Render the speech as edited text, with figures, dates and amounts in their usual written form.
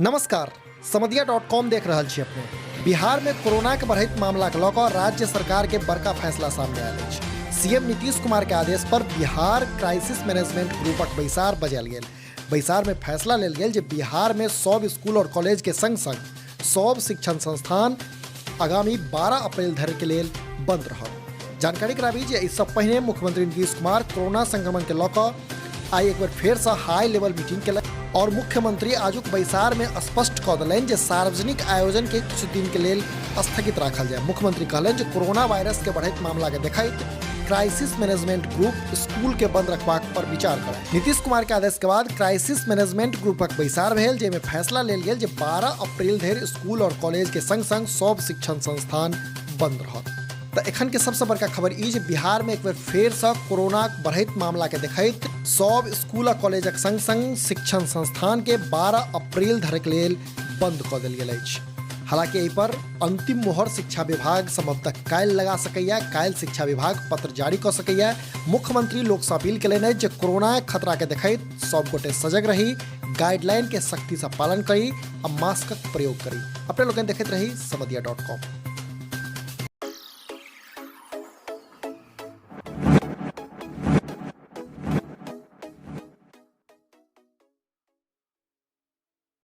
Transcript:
नमस्कार, समदिया dot com देख रहल छी अपने। बिहार में कोरोना के बढ़ैत मामला के लऽ कऽ राज्य सरकार के बड़का फैसला सामने आयल अछि। सीएम नीतीश कुमार के आदेश पर बिहार क्राइसिस मैनेजमेंट ग्रुपक बैसार बजायल गेल। बैसार में फैसला लेल गेल जे बिहार में सब स्कूल और कॉलेज के संग संग सब शिक्षण संस्थान आगामी 12 अप्रैल धरि के लेल बंद रहत। जानकारी कराबी जे एहिसँ पहिने मुख्यमंत्री नीतीश कुमार कोरोना संक्रमण के लऽ कऽ आइ एक बेर फेरसँ हाई लेवल मीटिंग केलनि और मुख्यमंत्री आजुक बैसार में स्पष्ट कऽ देलनि जे सार्वजनिक आयोजन के किछु दिन के लेल स्थगित राखल जाय। मुख्यमंत्री कहलनि जे कोरोना वायरस के बढ़ैत मामला के देखैत क्राइसिस मैनेजमेंट ग्रुप स्कूल के बंद रखबाक पर विचार करय। नीतीश कुमार के आदेश के बाद क्राइसिस मैनेजमेंट ग्रुपक बैसार भेल, जाहिमे फैसला लेल गेल जे 12 अप्रैल धरि स्कूल और कॉलेज के संग संग सब शिक्षण संस्थान बंद रहत। तऽ एखन के सबसँ बड़का खबर ई जे बिहार में एक बेर फेरसँ कोरोनाक बढ़ैत मामला के देखैत सब स्कूल आ कॉलेजक संग संग शिक्षण संस्थान के 12 अप्रैल धरिक लेल बंद कऽ देल गेल अछि। हालांकि एहि पर अंतिम मोहर शिक्षा विभाग संभवतः काल्हि लगा सकैया। काल्हि शिक्षा विभाग पत्र जारी कऽ सकैया। मुख्यमंत्री लोकसँ अपील केलनि अछि जे कोरोना खतरा के देखैत सब गोटे सजग रही, गाइडलाइन के सख्ती से पालन करी आ मास्कक प्रयोग करी। अपने लोकनि देखैत रही समदिया डॉट कॉम।